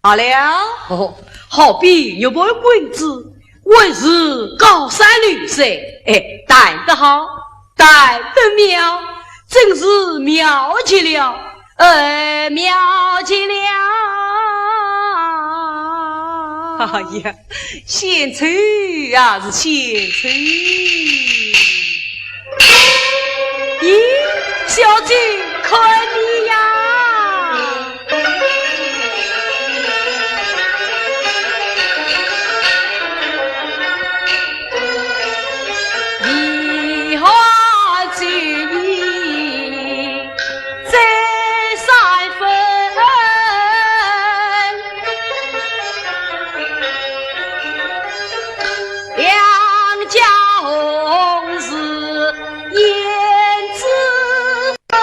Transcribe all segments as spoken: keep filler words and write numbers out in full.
好了。哦，好比玉盘滚珠，还是高山流水。哎，弹得好，弹得妙，真是妙极了，哎，妙极了。哎呀， 献丑啊，是献丑。咦，小姐，看你呀！梨花醉意 再三分，两家红事胭脂粉，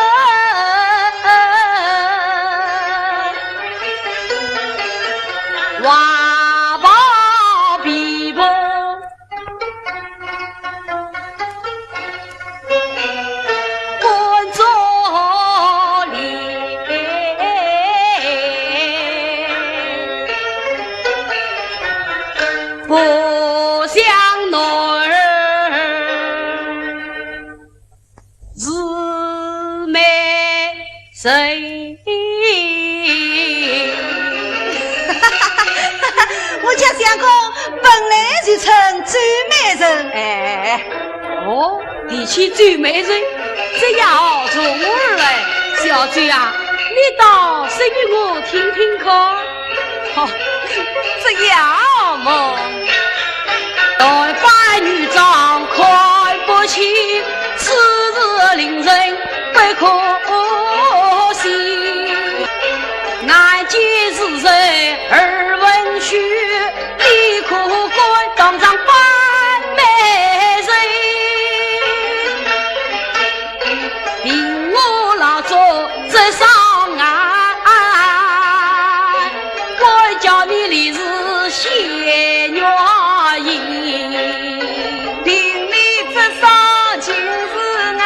花袍琵琶 观众里，不像男儿是美 谁？我家相公本来就称周美人。哎，哦，提起周美人，这丫头从何而来？小姐啊，你倒说与我听听看。哦，这样么，男扮女装看不清，此事令人 不可信。眼见是人耳闻虚，你可敢当场扮美人？凭我老祝这双眼，敢叫你立时现原形。凭你这双近视眼，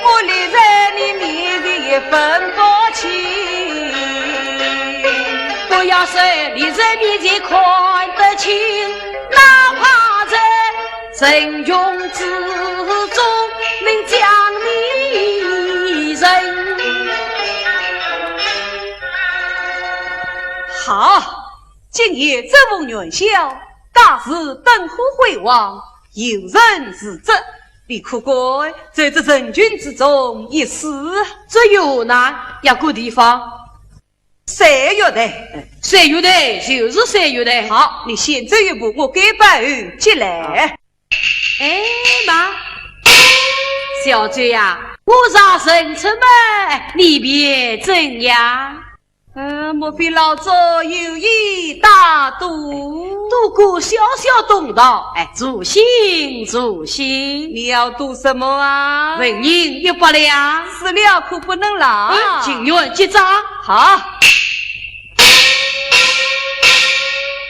我立在你面前也分不清。不要说立在面前看得清，哪怕在人群之中能将你认。好，今夜这瓮元宵，大是灯火辉煌，游人如织。 你可敢在这人群之中一试？这有难，要个地方。三月台。三月台，就是三月台。好，你先走一步，我改扮后即来。哎，慢，小周呀，我若认出么，你便怎样？ 呃，莫非老祝有意打赌？赌个小小东道，哎，助兴助兴。你要赌什么啊？纹银一百两。输了可不能赖。嗯，情愿结账。好。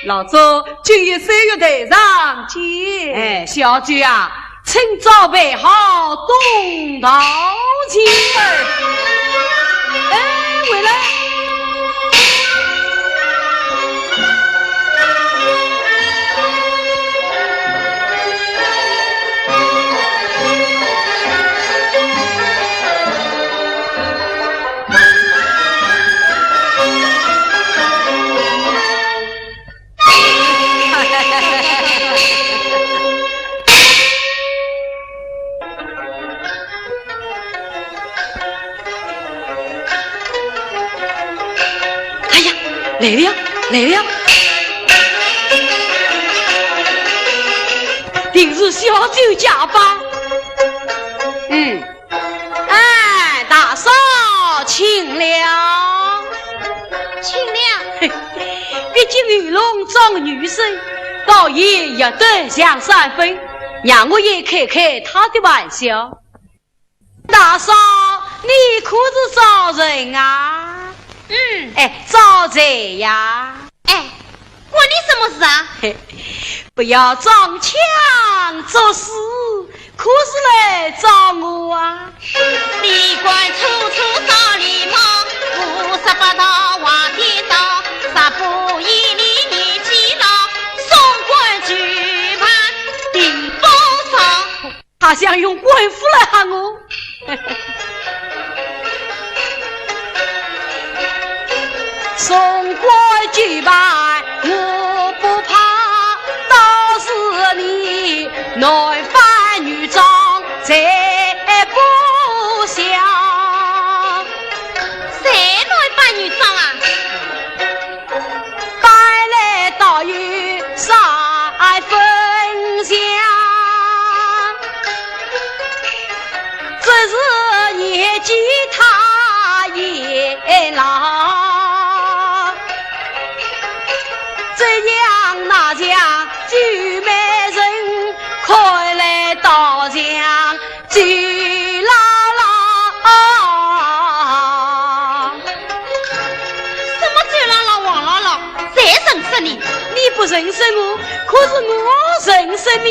老祝，今夜三月台上见。哎，小周啊， 请早备好东道钱。哎，回来。哎呀，来了，来了！定是小周假扮。嗯。 哎，大嫂，请了。请了。嘿，你金鱼笼装女生，倒也有得像三分，让我也开开他的玩笑。大嫂，你可是找人啊？嗯。哎，找谁呀？哎，关你什么事啊？嘿，不要装腔作势，可是来找我啊？你管处处找流氓，五十八道话颠倒，十八夜里年纪老，送官就办定不上。他想用官府来吓我。送官就办我不怕，倒是你男扮女装才不像。谁男扮女装啊？扮来倒有三分像，只是年纪他也老，这样那样，九美人看来倒像 周姥姥。什么周姥姥、王姥姥，谁认识你？你不认识我，可是我认识你。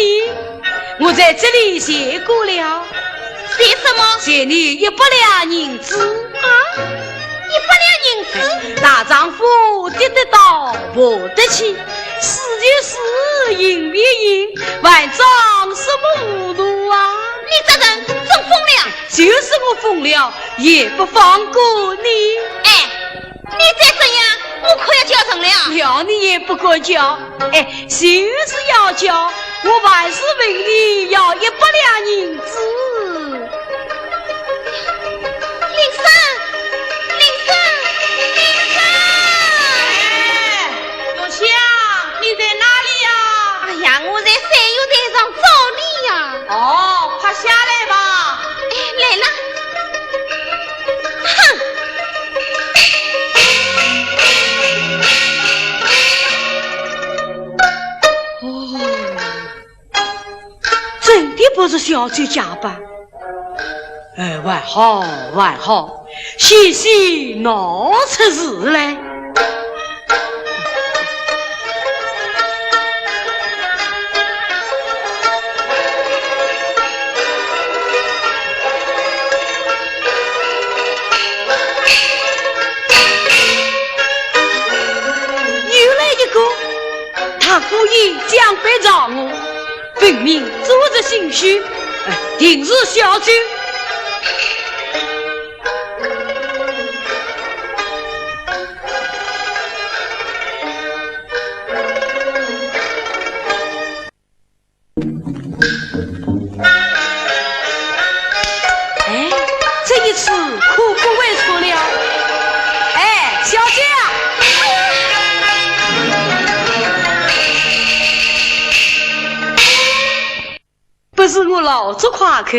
我在这里谢过了。谢什么？谢你一百两银子。啊？一百两银子？大丈夫跌得倒，爬得起，是就是，赢便赢，还装什么糊涂啊？你这人真疯了！ 就是我疯了，也不放过你。哎，你再这样，我可要叫人了。叫你也不敢叫。哎，就是要叫，我还是问你要一百两银子。林生，林生，林生！哎，玉香，你在哪里呀？哎呀，我在三月台上找你呀。 哦，快下来吧。哎，来了。哼！哦，真的不是小周假扮。哎，还好，还好，险些闹出事来。 又来一个，他故意将背朝我，分明做贼心虚，哎，定是小周。 哎，这一次可不会错了。哎，小姐啊！不是我老祝夸口，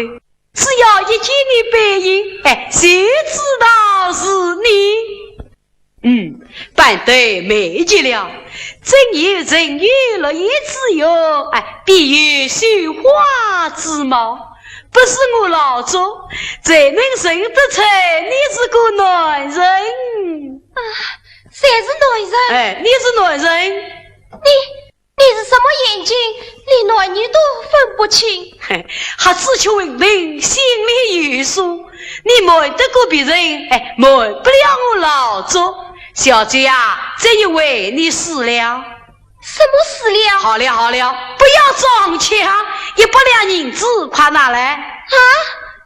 只要一见你背影，哎，就知道是你。 嗯，扮得美极了，真有沉鱼落雁之容，哎，必有绣花之貌。不是我老祝，怎能认得出你是个男人？啊，谁是男人？哎，你是男人。你， 你是什么眼睛，连男女都分不清？嘿，瞎子吃馄饨，心里有数。你瞒得过别人，哎，瞒不了我老祝。小姐啊，这一回你输了。什么输了？好了好了，不要装腔，一百两银子快拿来。啊，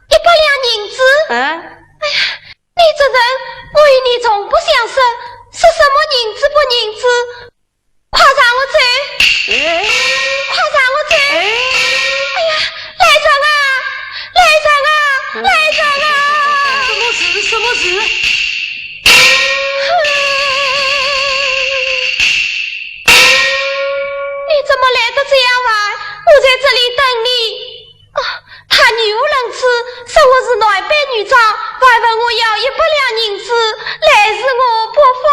一百两银子？嗯。哎呀，你这人，我与你从不相识，说什么银子不银子？ 快让我走！哎。快让我走！哎。哎呀，来人啊！来人啊！嗯。来人啊！什么事？什么事？你怎么来得这样晚？我在这里等你。啊， 他语无伦次，说我是男扮女装，还问我要一百两银子，拦住我不放。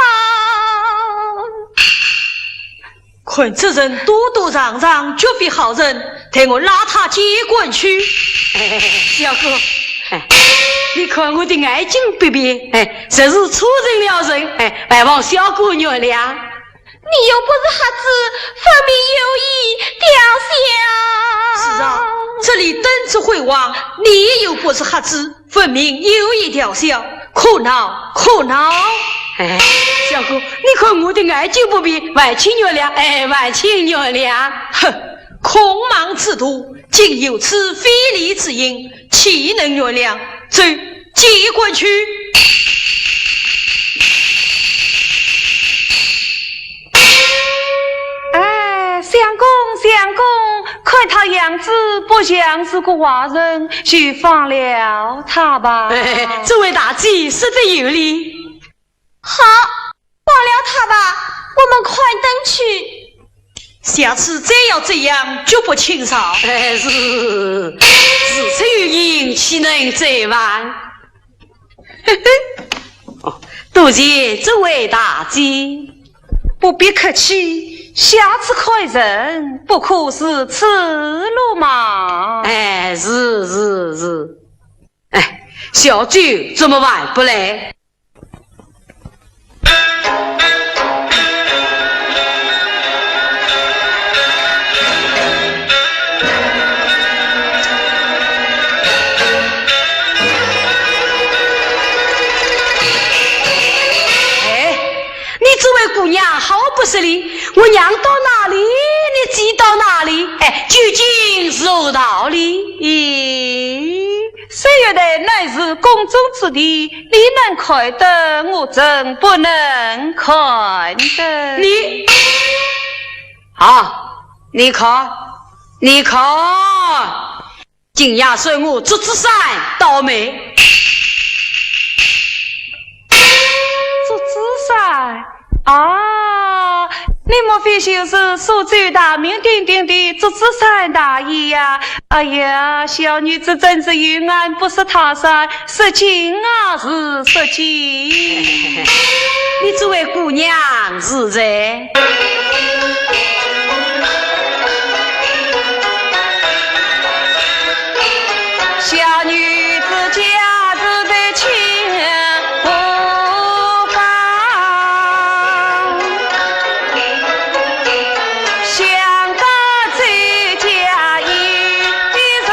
看这人躲躲藏藏，绝非好人，待我拉他见官去。哎，相公，哎，你看我的眼睛不便，哎，真是错认了人，哎，还望相公原谅。你又不是瞎子，分明有意调笑。是啊，这里灯烛辉煌，你又不是瞎子，分明有意调笑，可恼，可恼。哎，相公，你看我的眼睛不便，还请原谅，哎，还请原谅。哼，孔孟之徒，竟有此非礼之行，岂能原谅？走，见官去。哎，相公，相公，看他样子不像是个坏人，就放了他吧。哎，这位大姐说得有理。好，放了他吧，我们看灯去。下次再要这样，绝不轻饶。哎，是，事出有因，岂能再犯？哦，多谢这位大姐。不必客气，下次看人不可如此鲁莽。哎，是，是，是。哎，小周怎么还不来？ 哎，你这位姑娘好不识礼，我让到哪里，你挤到哪里，哎，究竟是何道理？咦，水月台乃是公众之地，你能看得，我怎不能看得？你，好，你看，你看。 今夜算我祝枝山倒霉。祝枝山？啊，你莫非就是苏州大名鼎鼎的祝枝山大爷呀？哎呀，小女子真是有眼不识泰山，失敬啊，是失敬。你这位姑娘是谁？ 小女子家住在清河坊，想到周家一十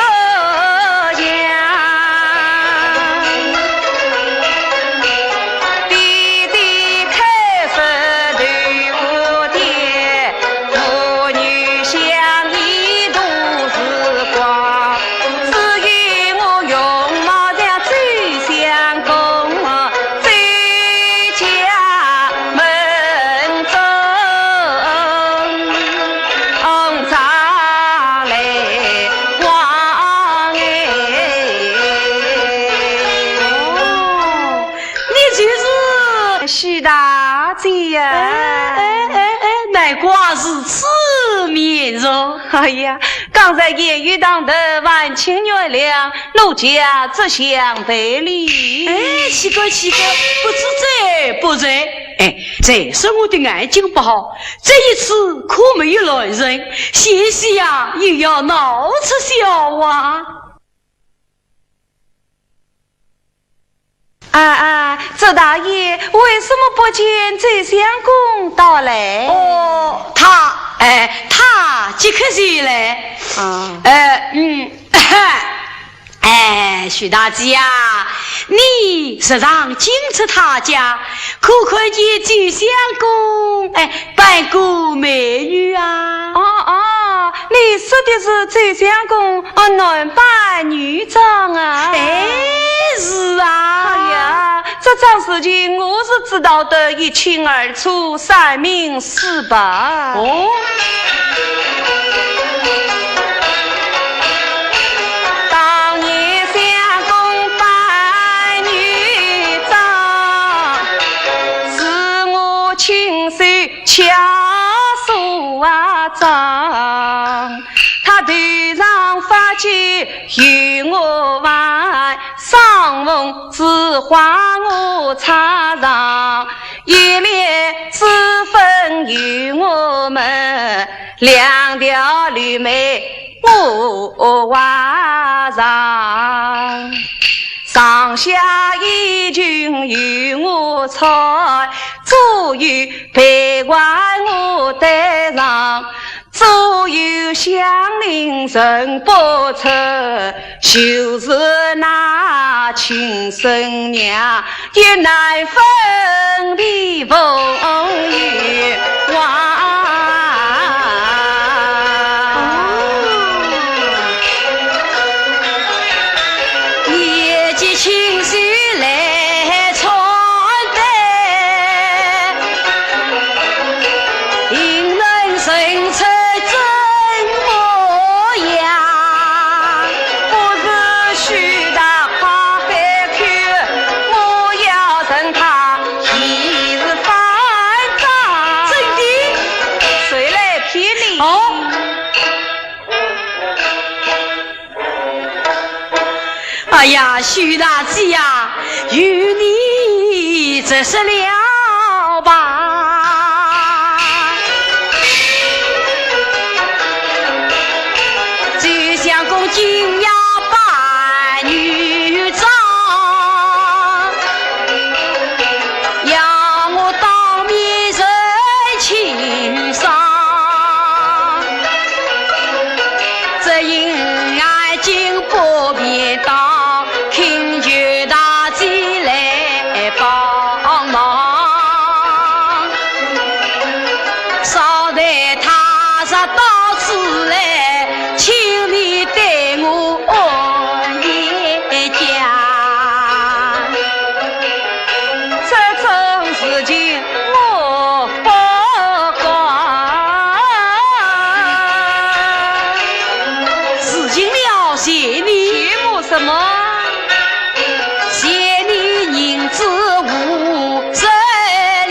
年，爹爹开设豆腐店， 父女相依度时光，只因我容貌像周相公，周家门中常来往哎。哦，你就是许大姐呀？哎，哎，哎，哎，难怪如此面熟。哎呀，刚才言语唐突，还请原谅，奴家这厢赔礼。哎，岂敢，岂敢，不知者不罪。哎，再说我的眼睛不好，这一次可没有来人，险些呀，又要闹出笑话。 啊，啊，祝大爷，为什么不见周相公到来？哦，他，哎，他即刻前来。啊。哎，嗯，哎，许大姐啊，你时常进出他家，可看见周相公，哎， 扮过美女啊？哦，哦，你说的是周相公，哦，男扮女装啊？哎，是啊。哎呀，这桩事情我是知道得一清二楚，三明四白。哦。当年相公扮女装，是我亲手 巧梳啊妆，她头上发髻由我挽，双凤珠花我插上，一面珠分有我们，两条绿梅我画上。上下衣裙由我裁，左右陪嫁我对上。 左右相邻认不出，就是那亲生娘，也难分辨凤与凰。年纪轻时来 穿戴，定能认出真模样。不是许大怕害羞，我要认他，岂是反账？真的？谁来骗你？哦。 哎呀，许大姐呀，与你直说了吧。周相公今夜办女妆，要我当面认亲上。 只因爱情不便当，请求大姐来帮忙。少待她若到此来，请你对我安一讲。这种事情 我不管。事情了，谢你。谢我什么？谢你银子五十两。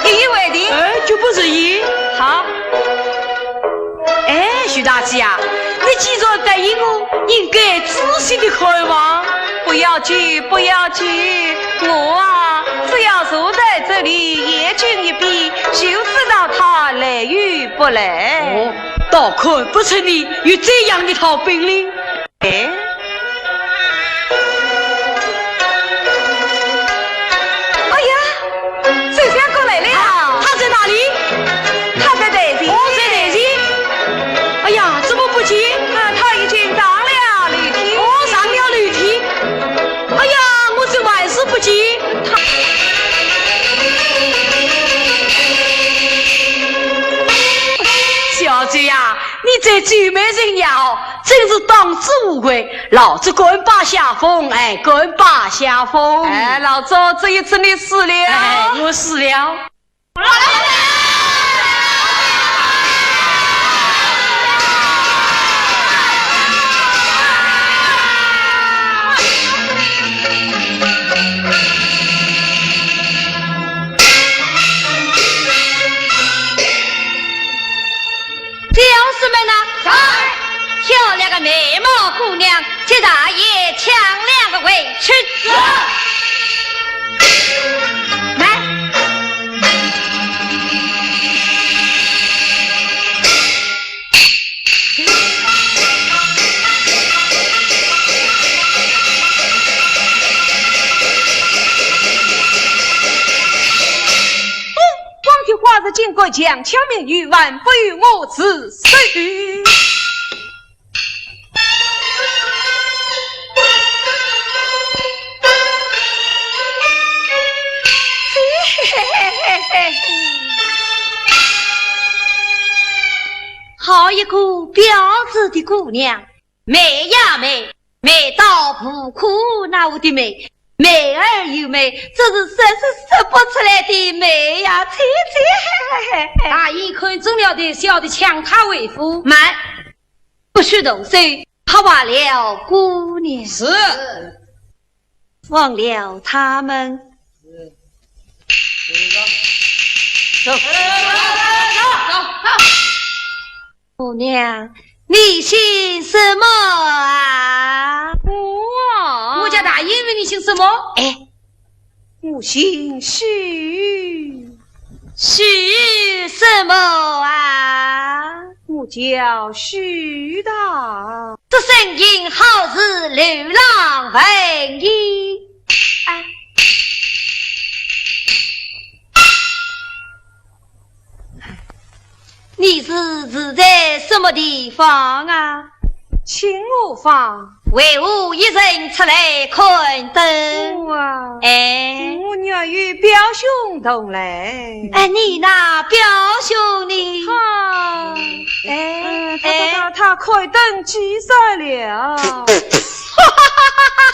一言为定。哎，决不食言。好。 哎，许大姐啊，你既然答应我，应该仔细地看望。不要紧，不要紧，我啊，只要坐在这里，眼睛一闭，就知道他来与不来。哦，倒看不出你有这样一套本领。 哎。哎呀，周相公来了。啊，他在哪里？他在台前。哦，在台前。哎呀，怎么不见？啊，他已经上了楼梯。哦，上了楼梯。哎呀，我这还是不见他。小周呀， 你这周美人呀，真是当之无愧。老祝甘拜下风，哎，甘拜下风。哎，老祝，这一次你输了。哎，我输了。教师们呐，在！漂亮的美貌姑娘，替大爷抢两个回去。是。来。 哦，光天化日竟敢强抢民女，还不与我住手！好一个标致的姑娘，美呀美，美到无可奈何的美，美而又美，这是说是说不出来的美呀，姐姐。大爷看中了的，小的抢她回府。慢，不许动手，怕坏了姑娘。是。 放了他们。走。走，走，走，走，走。姑娘，你姓什么啊？我……我家大爷问你姓什么？哎，我姓许。许什么啊？我叫许大。这声音好似柳浪闻莺。哎，你是住在什么地方啊？ 清河坊。为何一人出来看灯？我啊，哎，我约有表兄同来。哎，你那表兄呢？他，哎，呃，他，他，哎，他，他开灯去散了。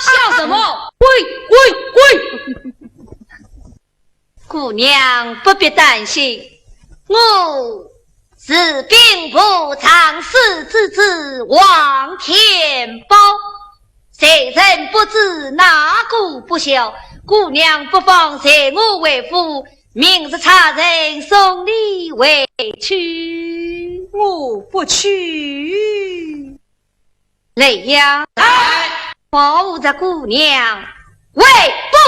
笑什么？滚，滚，滚！ 姑娘不必担心，我是兵部尚书之子王天豹，谁人不知哪个不晓？姑娘不妨随我回府，明日差人送你回去。我不去。 来呀，来，保护着姑娘，回府。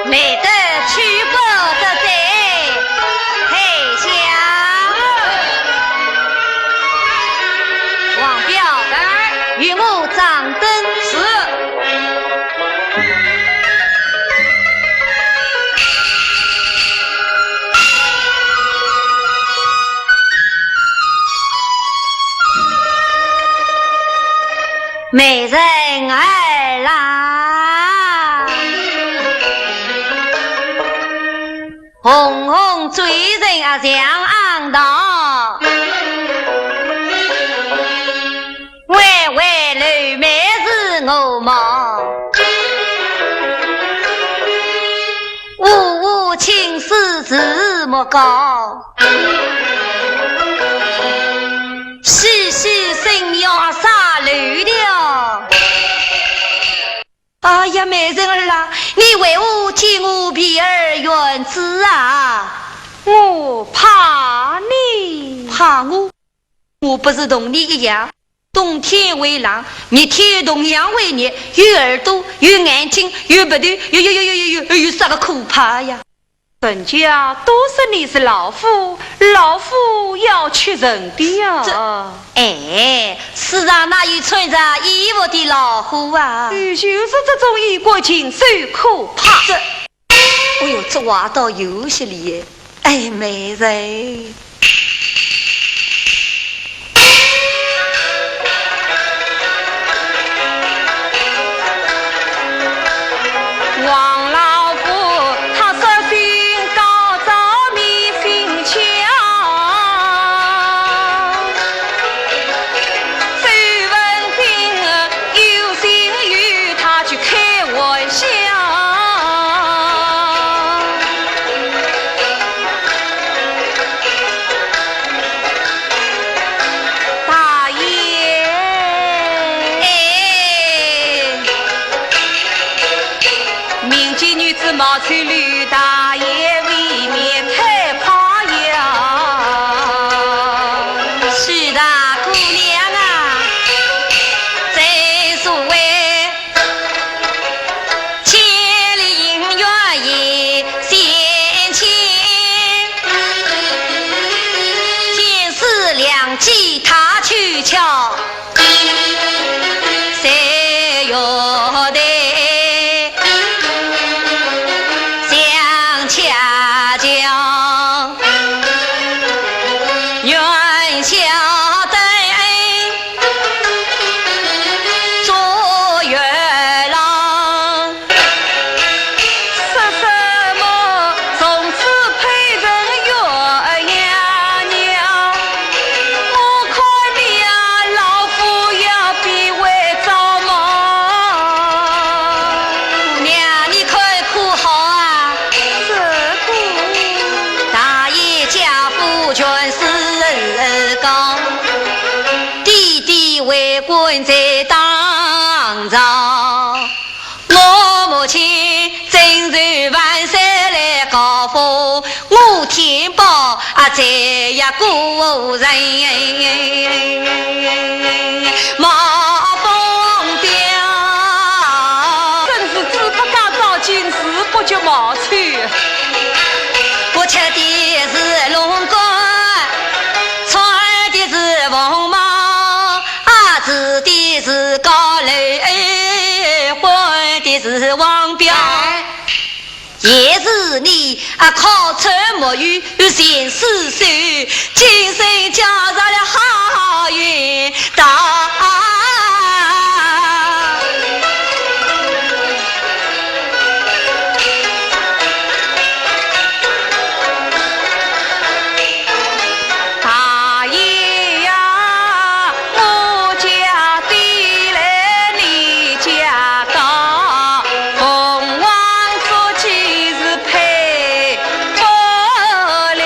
来得去不得哉，退下。王彪，来，与我掌灯。是。 美人儿啦，红红嘴唇啊像红桃，微微柳眉似鹅毛， 乌乌青丝如墨膏，细细声音啊似柳调。哎呀，美人儿啊，你为何见我避而远之啊？我怕你。怕我？我不是同你一样， 冬天会冷，热天同样会热，有耳朵，有眼睛，有鼻头，有，有，有，有，有，有，有啥个可怕呀？人家都说你是老虎，老虎要吃人的呀。这，哎，世上哪有穿着衣服的老虎啊？哎，就是这种衣冠禽兽可怕。这，哎呦，这话倒有些理。 哎，美人。王老虎他说心高，着迷心窍，周文宾有心与他去开玩笑。 大爷。哎。民间女子貌似吕大爷，未免太夸耀。是的，姑娘啊，正所谓 千里姻缘一线牵，天时良机他去巧，谁又得想恰巧。 元宵灯做月郎，说什么从此配成鸳鸯娘？我看你啊，老在当朝，我母亲征战万岁来告发，我天豹啊，再也过无人。冒风标。真是猪八戒照镜子，不觉冒羞。我吃的是龙肝，穿的是凤毛， 啊，住的是高楼，哎，换的是王表。哎。也是你啊，靠山莫雨，前世修，今生交着了好运道。 大爷呀，我家低来你家高，凤凰飞机是配不了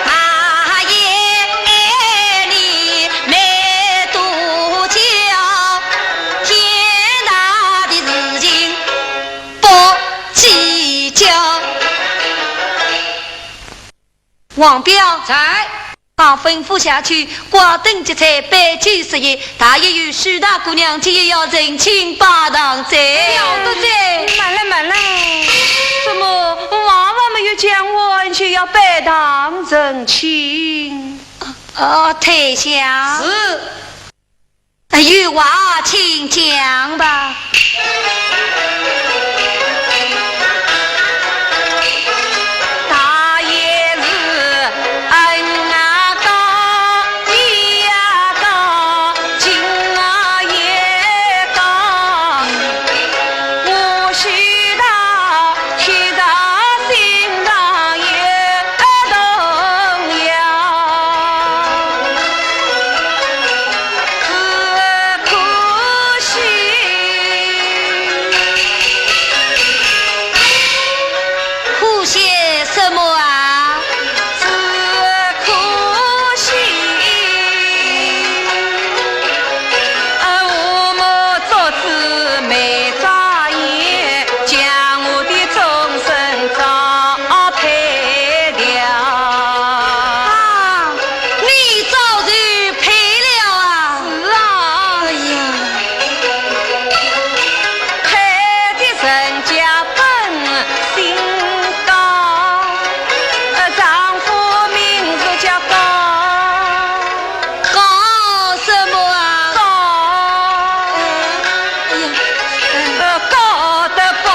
啊。大爷，你没多教，天大的事情 不计较。王彪。在。好，吩咐下去，挂灯结彩，摆酒设宴，大爷与许大姑娘今夜要成亲拜堂哉。了得哉。慢来，慢来。怎么，娃娃没有讲完就要拜堂成亲？哦，退下。是。 有话请讲吧。大爷是恩啊高，义啊高，情啊也高，我许他 天上心上也动摇，只可惜。可惜什么啊？ 只可惜，我没做仔没眨眼，将我的终身照配了。啊，你早就配了啊？是啊。哎呀。 配的人家本姓高，呃，丈夫名字叫高。高什么啊？高。哎呀，哎。呃，高德宝。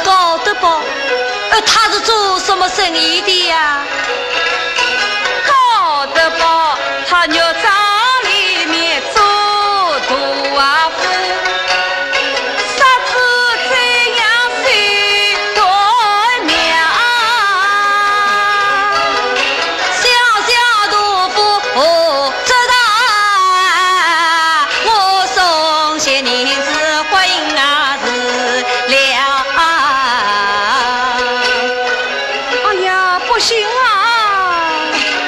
高德宝？呃，他是做什么生意的呀？ 高德宝，他肉庄里面做大夫，杀猪宰羊守断庙。小小大夫何做道，我送些银子婚啊是了啊。 哎呀，不行啊！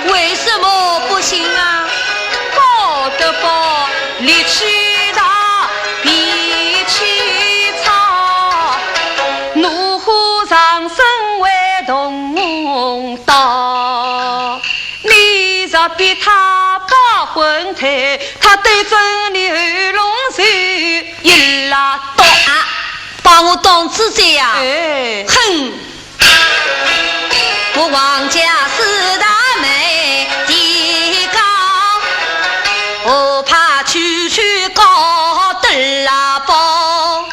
为什么不行啊？高德宝力气大，脾气差，怒火上升会动刀。你若逼他把婚退，他对准你喉咙就一拉刀。啊，把我当猪宰呀？哎。哼！ 我王家四大门第高，我怕区区高德宝。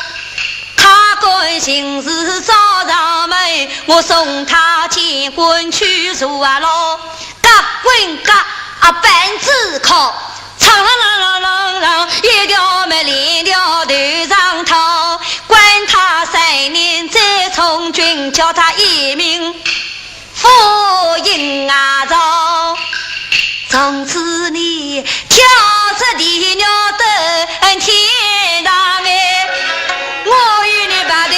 他敢行事找上门，我送他见官去坐牢。夹棍夹啊板子敲， 锃啷啷啷啷啷，一条没链条头上套，关他三年再充军，叫他一命赴阴曹。从此你跳出地狱登天堂哎，我与你白头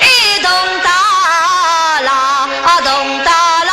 一同到老，同到老。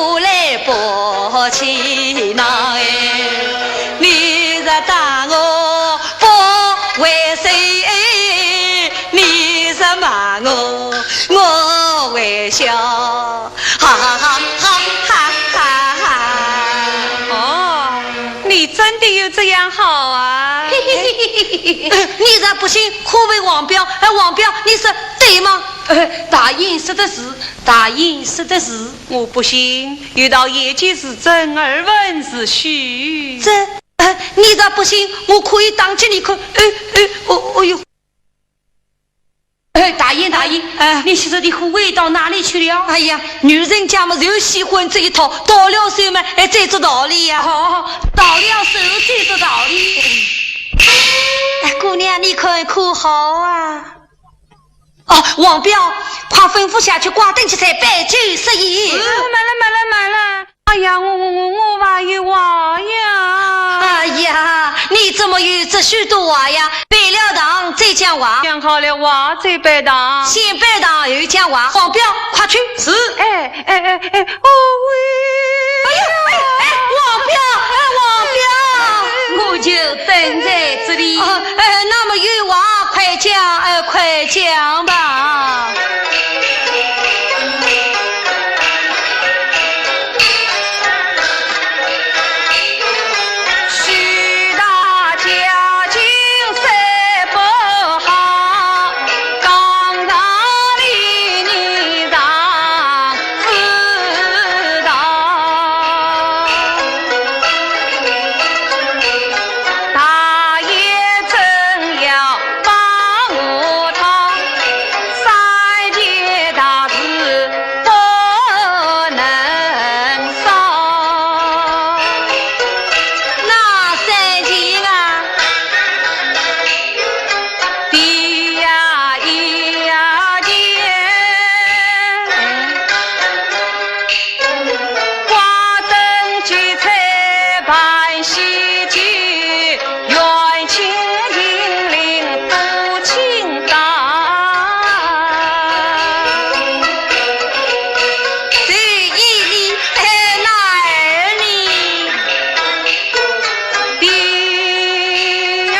我来抱起来，你若打我不还手，你若骂我，我还笑。哈哈哈哈哈哈哈哈。哦，你真的有这样好啊？你若不信，可问王彪。哎，王彪，你说对吗？呃，大爷说的是，大爷说的是。我不信，有道眼见是真，耳闻是虚。这，呃，你若不信，我可以打给你看。哎，哎，哦，哦哟。 哎，大爷，大爷，哎。你昔日的护卫到哪里去了？哎呀，女人家嘛，就喜欢这一套，到了手嘛，哎，这种道理呀。哦，到了手这种道理。哎，姑娘，你看可好啊？哦，王彪，快吩咐下去，挂灯结彩，摆酒设宴。嗯，慢了，慢了，慢了。 哎呀，我，我，我，我还有话呀。哎呀，你怎么有这许多话呀？拜了堂再讲话。讲好了话再拜堂。先拜堂后讲话。王彪，快去。是。哎，哎，哎，哎，哦喂。哎呀，哎，哎，王彪，哎，王彪。我就等在这里。啊，哎，那么有话快讲，哎，快讲吧。 哪三件啊？第一呢，哎，哪儿呢？第二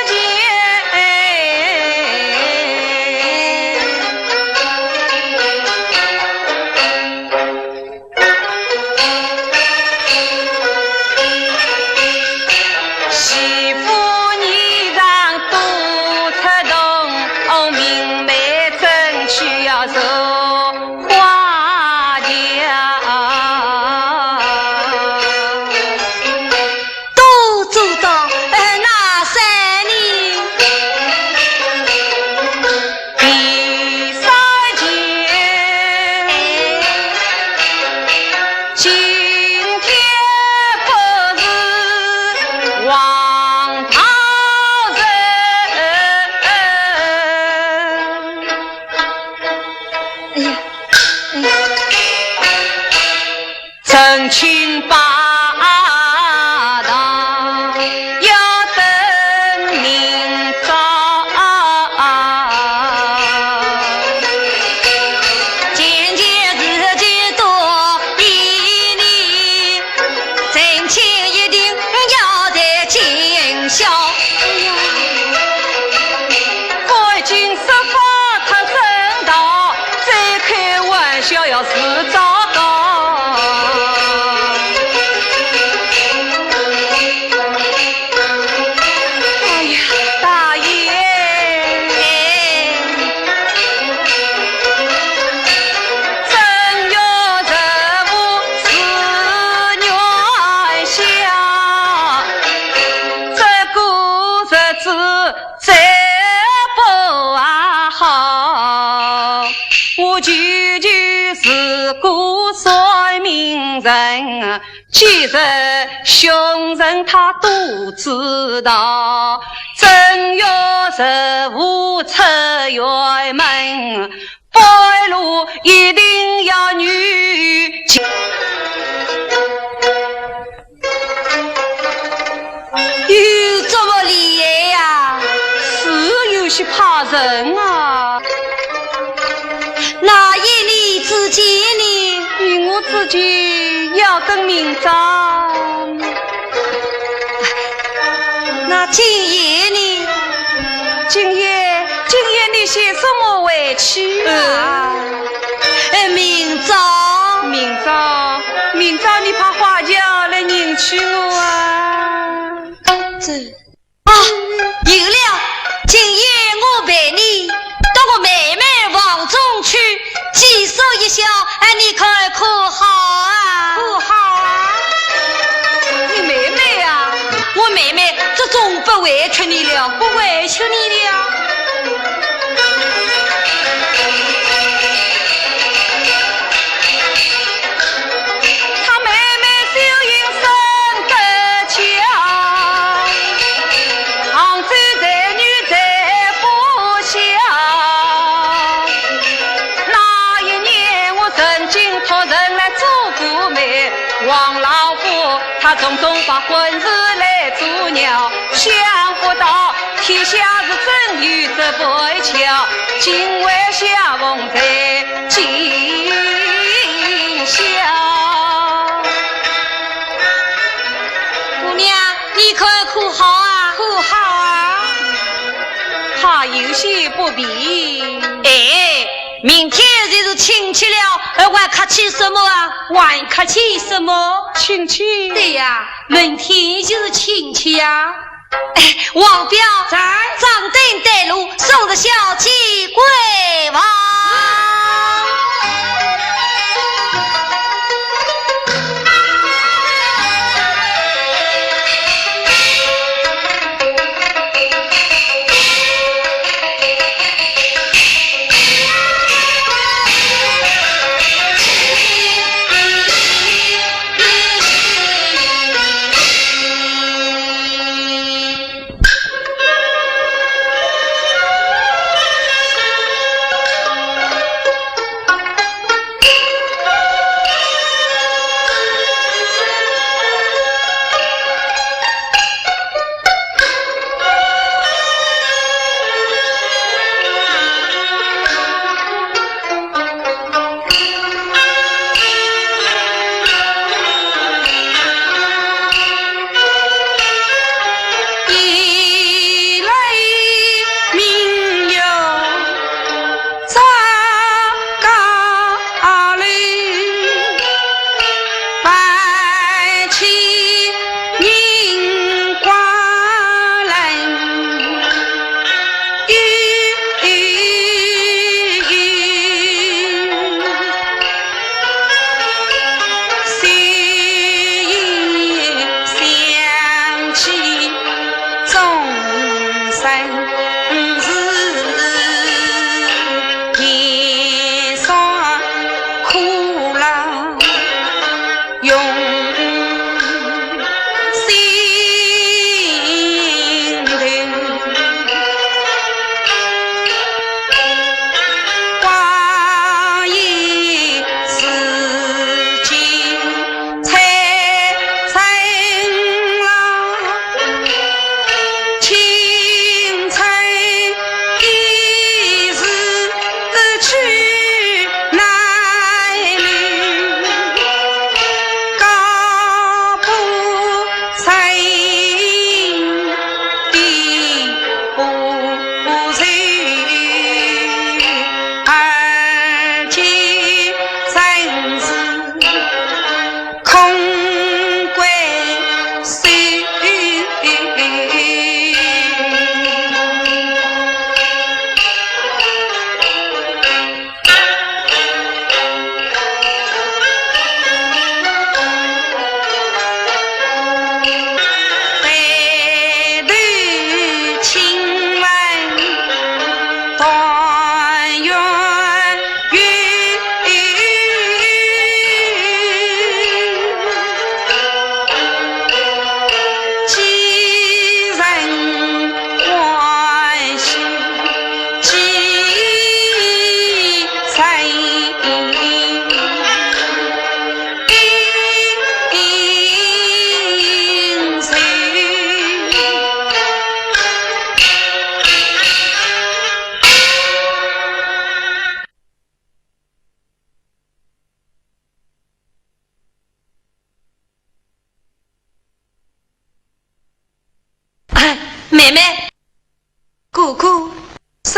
件，哎，请拜堂，要等明朝。前前日期多一年，成亲一定要在今宵。哎呀，我已经说法太正道，再开玩笑要自找。 哎呀，大爷！正月十五是元宵，这个日子 再不好，我舅舅是个算命人，今日凶人他都知道，正月十五出远门， 半路一定要女。有这么厉害呀？是有些怕人啊。那依你之见呢？依我之见，要等明朝。 那今夜呢？今夜，今夜你先送我回去啊。呃，明朝。明朝，明朝你派花轿来迎娶我啊。这，啊，有了，今夜我陪你到我妹妹房中去， 寄宿一宵，哎，你看可好啊？可好啊？你妹妹啊？我妹妹这种不委屈你了，不委屈你了。她妹妹秀英生得 杭州才女才不小。那一年我曾经托人来做过媒，王老五他从中把婚事来阻挠，想不到天下是真有这般巧，今晚相逢在今宵。 姑娘，你看可好啊？可好啊？怕有些不便。哎，明天就是亲戚了，呃，还客气什么啊？还客气什么？亲戚？对呀，明天就是亲戚呀。哎，王彪，在。掌灯带路，送着小姐归房。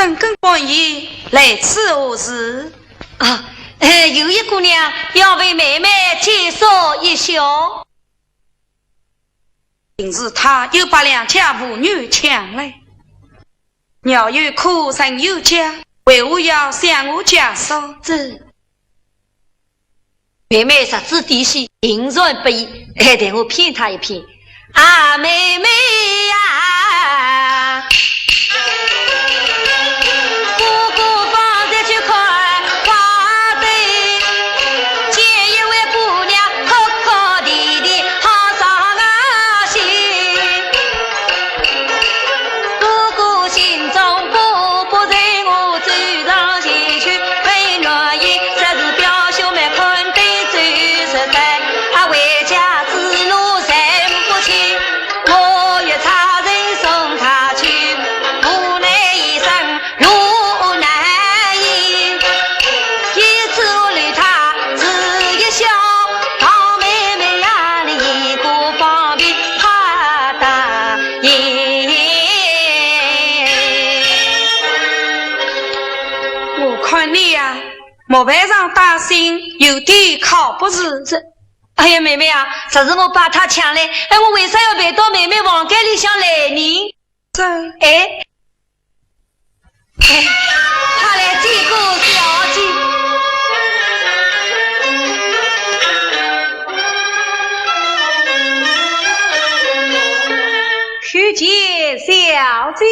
深更半夜来此何事？啊，呃，有一姑娘要为妹妹介绍一下。定是她又把良家妇女抢来。 鸟有窠，人有家，为何要向我介绍？这，妹妹日子底细，定然不易，哎，待我骗她一骗。啊，妹妹呀，哥哥方才去看花灯，见一位姑娘哭哭啼啼，好伤啊心。 哥哥心中不不忍，我走上前去，问原因，说是表兄妹看灯走失哉，啊，回家之路认不清，我欲差人送她去，无奈一声 路难行，因此我留她住一宵。好妹妹呀，你如果方便，快答应。我看你呀，莫非上担心，有点靠不住。这，哎呀，妹妹啊，这是我把她抢来，哎，我为啥要陪到妹妹房间里向来呢？这，哎， 哎，快来见过小姐。叩见小姐。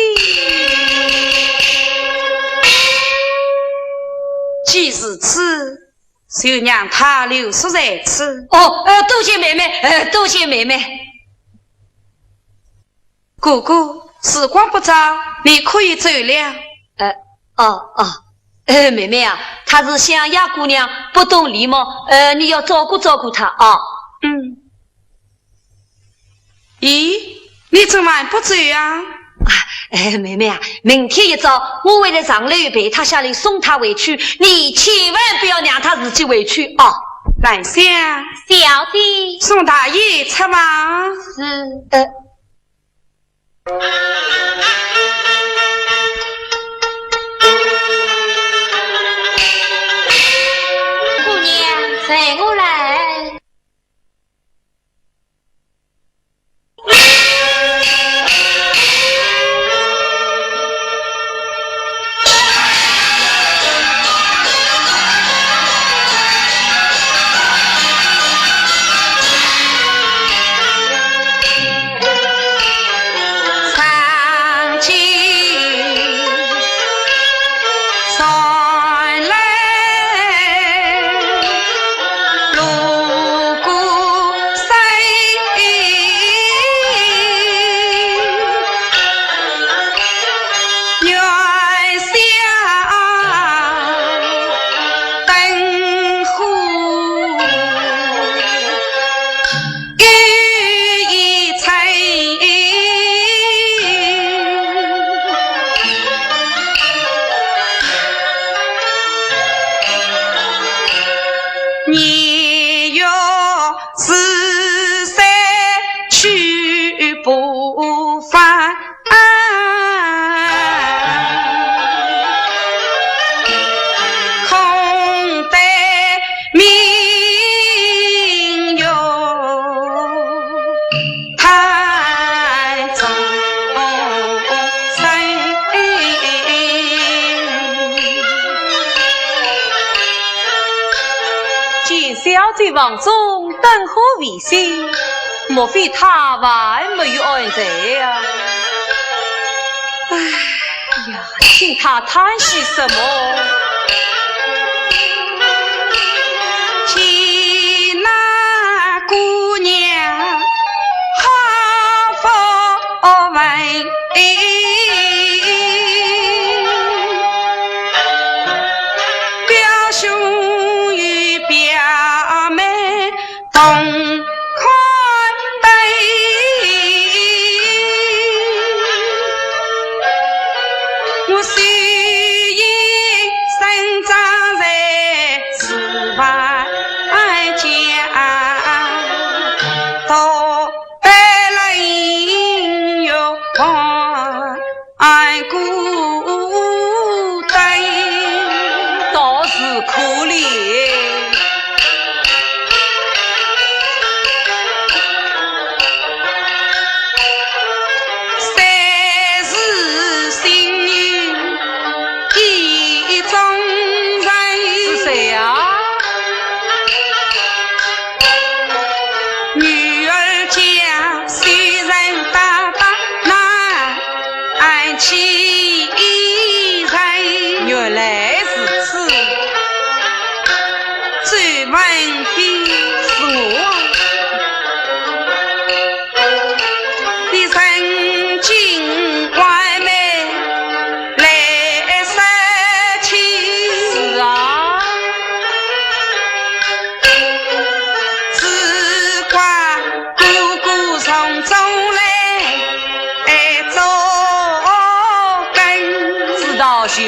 既如此，就让她留宿在此。哦，呃，多谢妹妹，呃，多谢妹妹。 哥哥，时光不早，你可以走了。呃，哦，哦，呃，妹妹啊，她是乡下姑娘，不懂礼貌，呃，你要照顾照顾她啊。嗯。咦，你怎么还不走啊？啊，哎，妹妹啊，明天一早我会在上楼陪她下来送她回去，你千万不要让她自己回去啊。兰香。小姐。送大爷出房。是。呃， 姑娘，随我来。 年月似水去不返，空对明月 太愁人。见小姐房中灯火未熄，莫非她还没有安睡呀？唉呀，听她叹息什么？ 见那姑娘好不闻，表兄与表妹同看灯。我虽因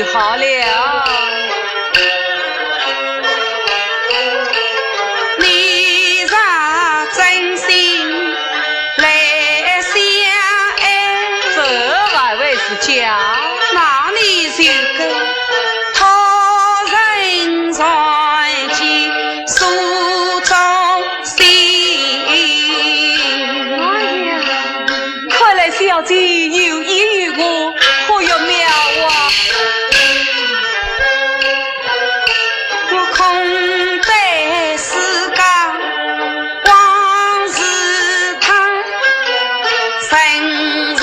好了。你若真心来相爱，这还会是假？那你就该托人传寄，书中信。哎呀，看来小姐有意于我，可有妙啊！我空对世间往事叹，身在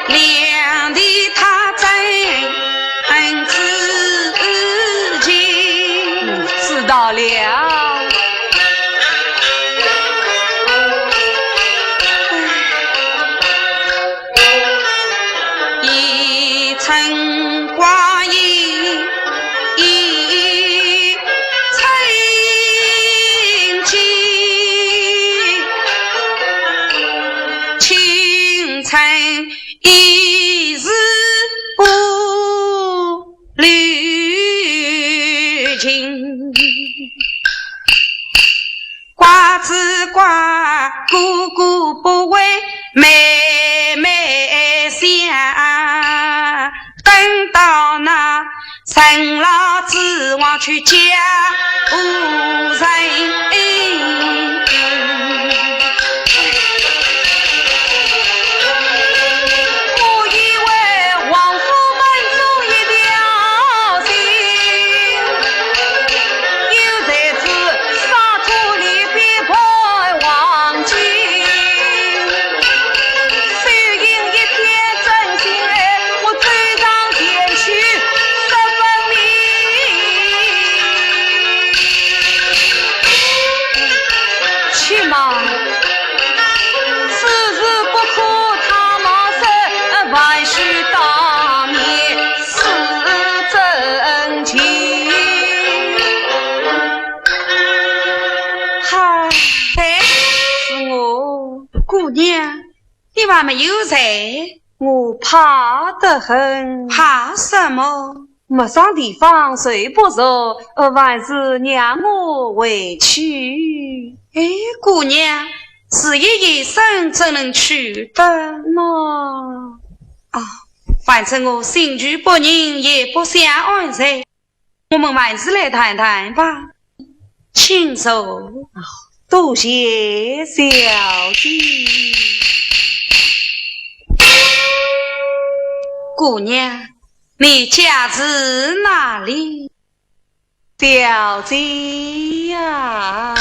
两地他真恨自己。知道了。一寸光阴一寸金，青春一世不留情。怪只怪哥哥不为妹妹想，等到那陈老子王去嫁无人。我以为王夫人中一条心， 有才子上土里边盼望金。虽然一片真心爱，我走上前去说分明。且慢，此事不可太冒失，万须当面 是真情。嗨，是我。姑娘，你还没有罪？我怕得很。怕什么？陌生地方走不熟，呃，还是让我回去。哎，姑娘，只有一身怎能去得？那……啊， 反正我心绪不宁，也不想安睡，我们还是来谈谈吧。请坐。多谢小姐。姑娘，你家住哪里？ 小姐呀。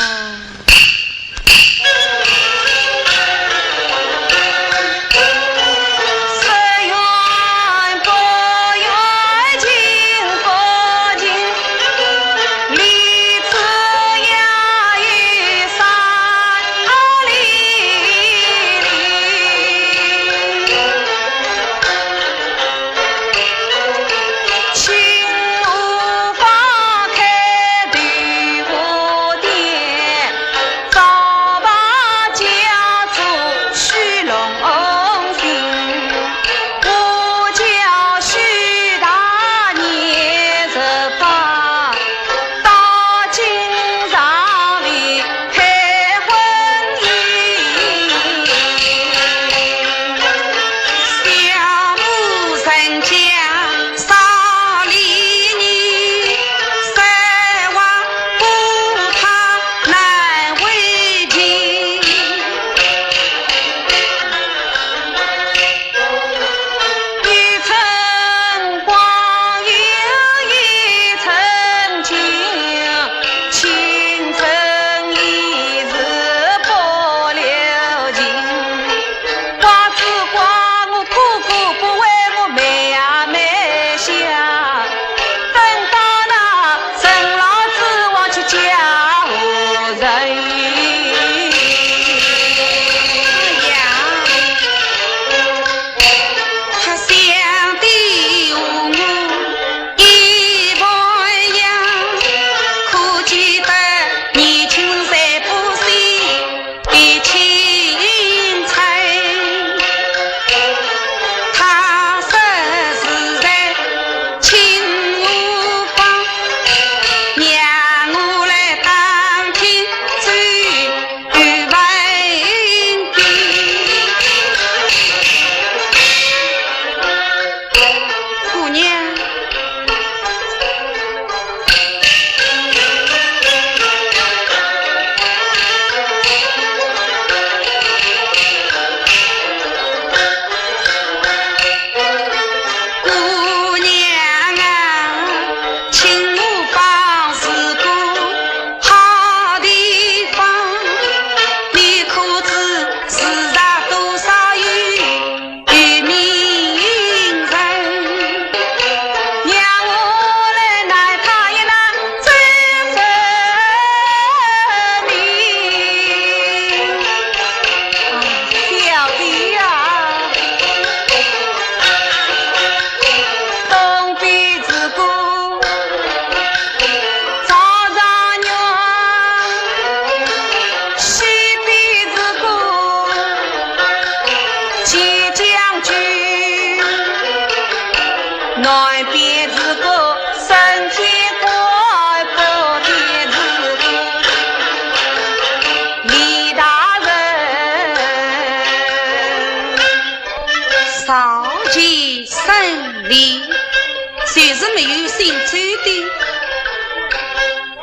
就是没有姓周的。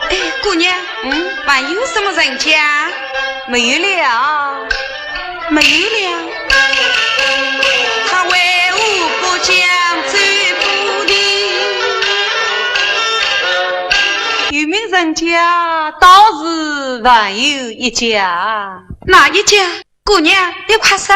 哎，姑娘，嗯，还有什么人家？没有了。没有了。他为何不讲周府的？有名人家倒是还有一家。哪一家？ 姑娘，你快说。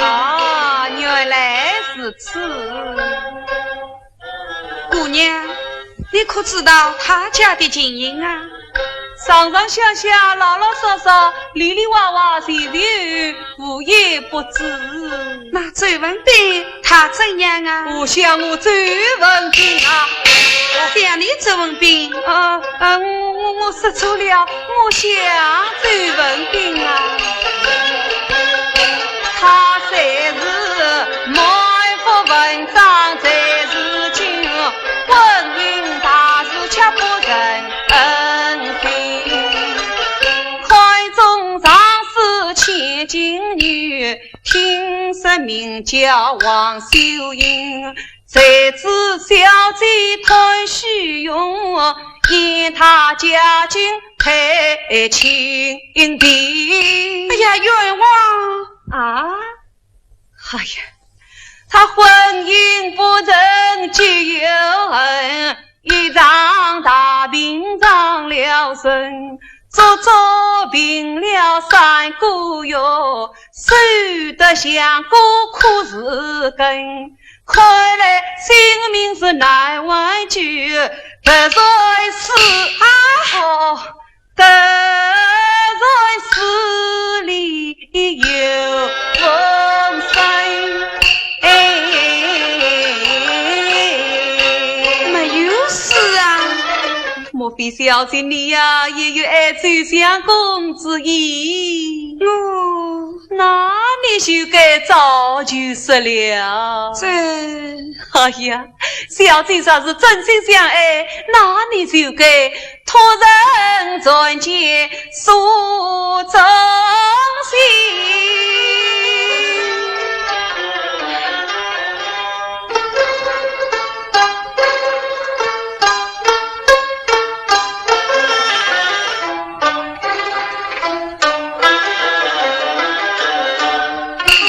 啊，原来如此。 姑娘，你可知道他家的情形啊？上上下下，老老少少，里里外外，前前后后，无一不知。那周文宾他怎样啊？我想我周文宾啊，想你周文宾？啊，啊，我，我，我说错了，我想周文宾啊。哎呀，冤枉！啊？ 哎呀，哦， 得罪势利有风声。哎，没有事啊。莫非小姐你呀，也有爱周相公之意？哦。那你就该早就说了。这，哎呀，小姐若是真心相爱，那你就该 托人传介诉衷情。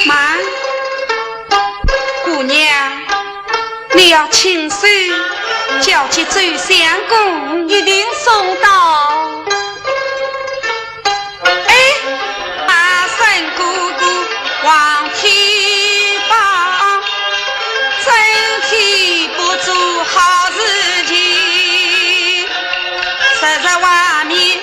慢，姑娘， 你要亲手交给周相公。一定送到。哎，阿三哥哥望天放，真天不做好事情，实在外面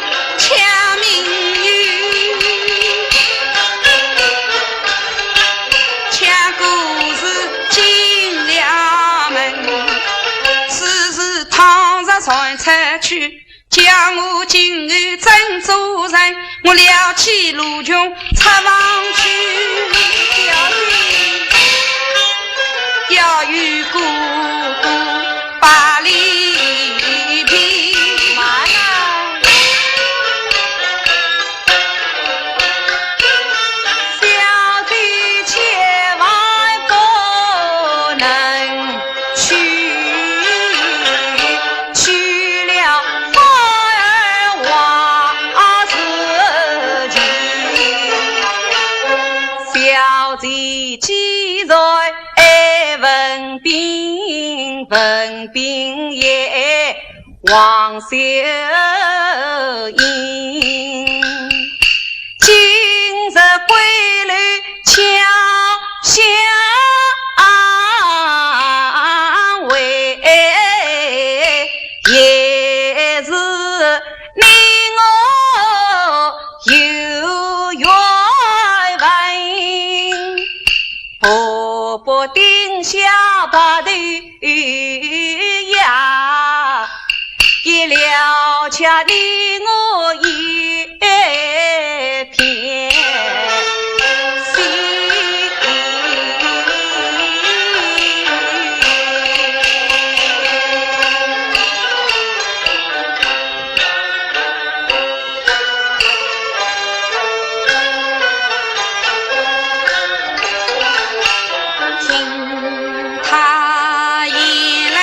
慢啊！王秀英，今日归来巧相会，也是你我有缘分。 河北丁香白头呀，也了却你我一片心。听他言来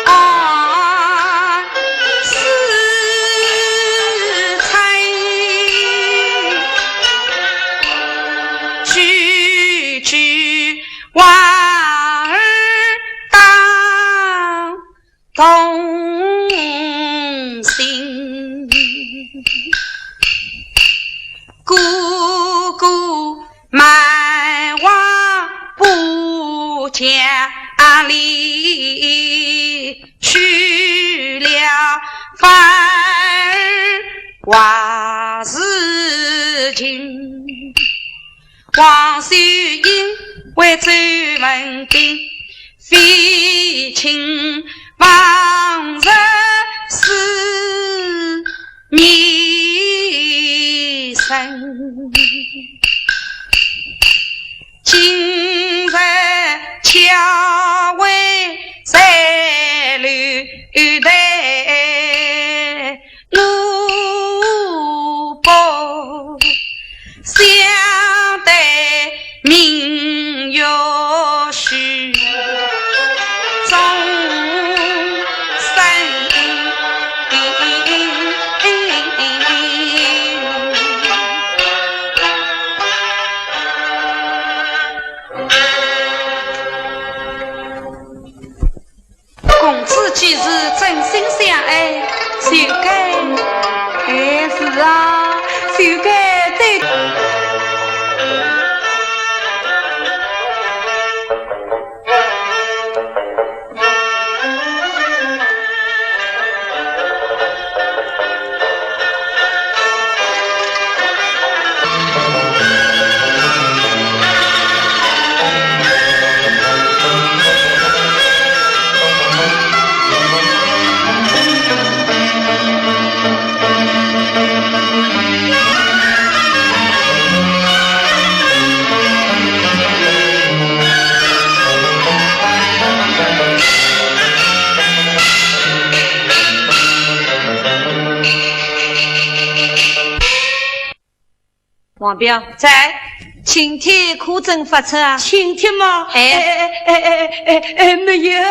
啊，似曾句句话儿当 动心。哥哥满话不讲理，去了反而话事情。 王秀英为周文宾，非亲非故是面生。今日巧会在楼台， 我不想对明月许终身。公子几时真心相爱？秀才。哎，是啊，秀才对。 王彪。在。请帖可曾发出啊？请帖吗？哎。哎，哎，哎，哎，哎，哎，没有。啊？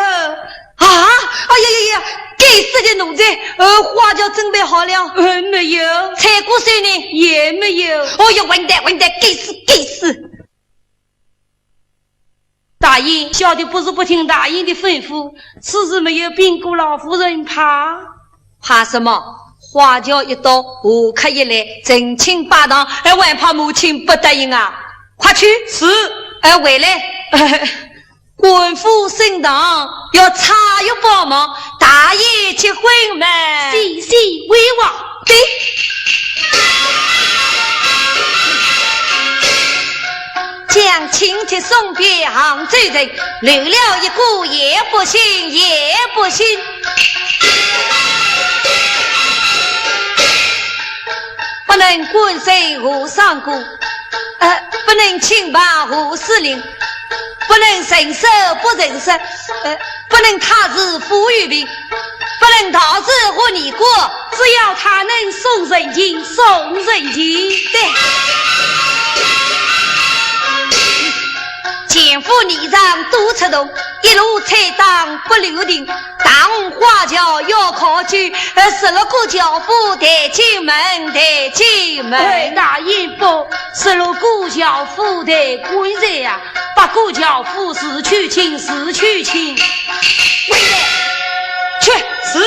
哎呀呀呀，该死的奴才！呃，花轿准备好了。呃，没有。彩鼓手呢？也没有。哦哟，混蛋，混蛋，该死，该死！ 大爷，小的不是不听大爷的吩咐，此事没有禀过老夫人怕。怕什么？花轿一到，贺客一来，成亲拜堂，还还怕母亲不答应啊？快去。是。哎，回来。官府升堂，要差役帮忙，大爷结婚嘛。谢谢威望。对。 将请帖送遍杭州城，留了一个也不行，也不行。不能官升和尚姑，呃，不能亲拜和适龄，不能成事不成事，呃，不能他是富裕病，不能道士和尼姑，只要他能送人情，送人情。对。前夫年长多出动，一路催打不留停，大红花轿要考究，呃，十六个轿夫抬进门，抬进门。哎，大爷不，十六个轿夫抬棺材呀。 八个轿夫是娶亲，是娶亲。滚蛋！去，是。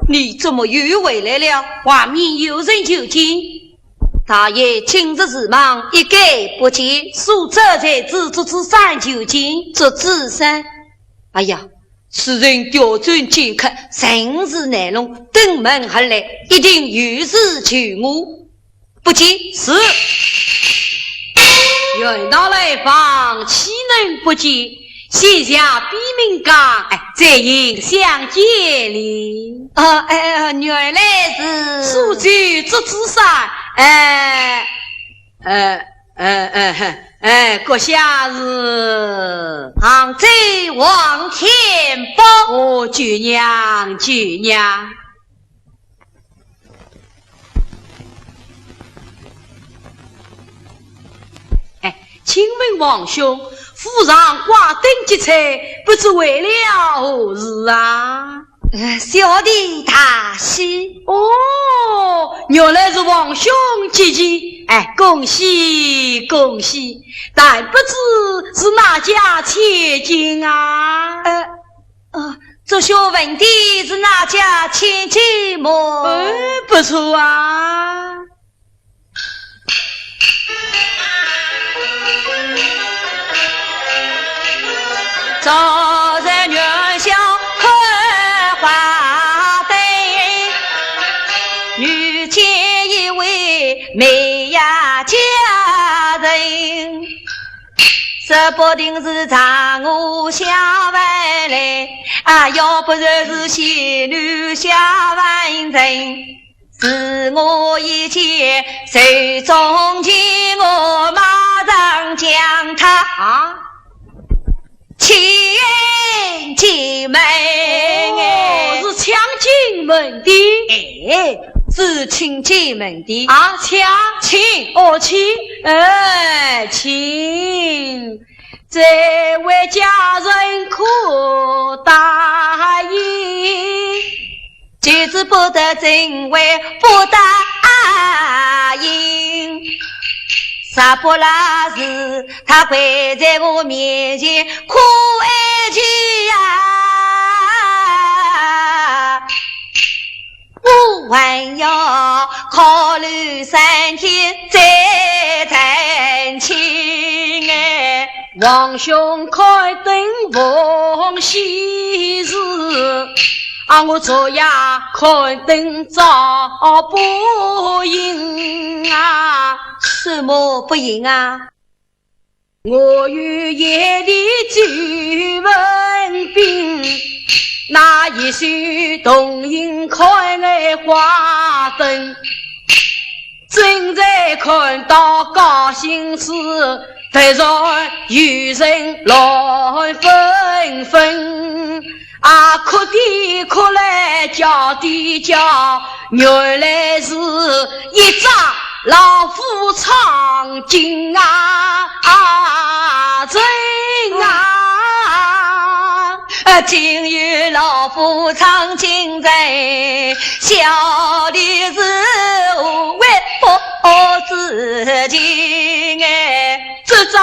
你怎么又回来了？外面有人求见。 大爷今日事忙，一概不见。苏州才子祝枝山求见。祝枝山？哎呀，此人刁钻尖刻，甚是难弄，登门而来，一定有事求我。不见。是。远道来访，岂能不见？ 先下笔名讲，哎，再行相见礼。啊，哎，哎，原来是苏州祝枝山，哎，呃，呃，呃，哎，阁下是杭州王天豹。哦，久仰，久仰。 哎，请问王兄，府上挂灯结彩，不知为了何事啊？呃，小弟大喜。哦，原来是王兄吉期。哎，恭喜恭喜！但不知是哪家千金啊？呃， 哦，祝兄问的是哪家千金么？哎，不错啊。昨日元宵看花灯，遇见一位美呀佳人。 说不定是嫦娥下凡来，啊，要不然是仙女下凡人。是我一见，手中剑，我马上将她啊，请进门。哦，是请进门的。哎，是请进门的。啊，请。请。哦，请。哎，请。 这位佳人可答应？就是不得，怎会不答应？啥不拉是他跪在我面前哭哀求呀。 我还要考虑三天再成亲哎。王兄开灯奉喜事，啊，我昨夜看灯照不应啊。什么不应啊？ 我与贤弟周文宾，那一宿同饮开了花灯，正在看到高兴时，突然有人乱纷纷。 啊，哭的哭来叫的叫，原来是一只老虎闯进啊，啊，人啊。啊，今有老虎闯进人，小的是无为不知情哎。这只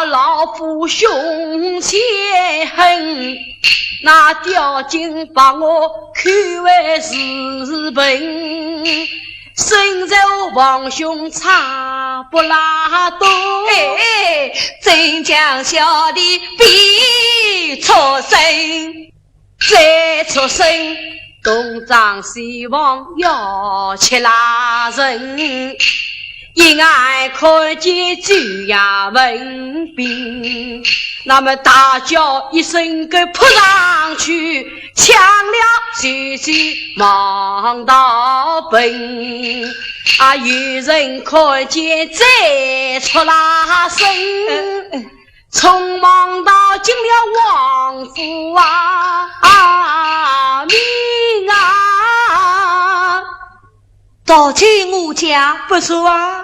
老虎凶且狠， 那刁金把我扣为自刎，身受王兄差不拉多。哎，怎将小弟逼出生？再出生，东张西望要吃拉人。 一眼看见周呀文宾，那么大叫一声个扑上去，抢了手机忙到奔。啊，有人看见再出拉伸，匆忙到进了王府啊，啊，命啊！ 到进我家。不错啊。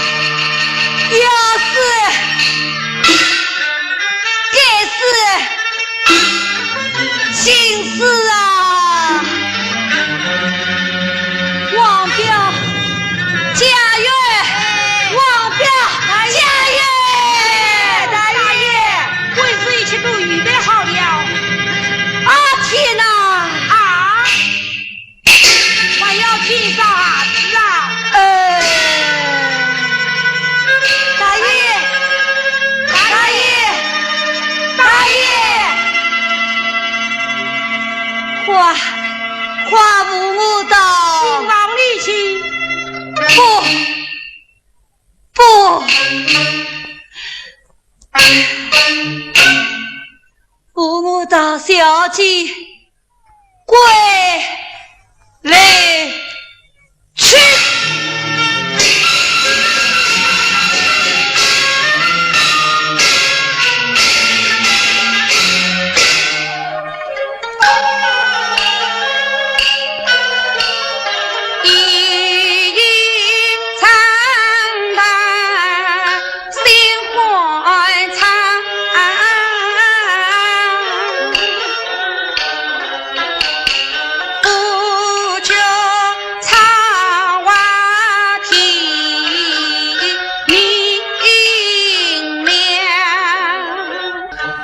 要死，该死，寻死啊！王彪，加油！王彪，加油！大小姐，归来去。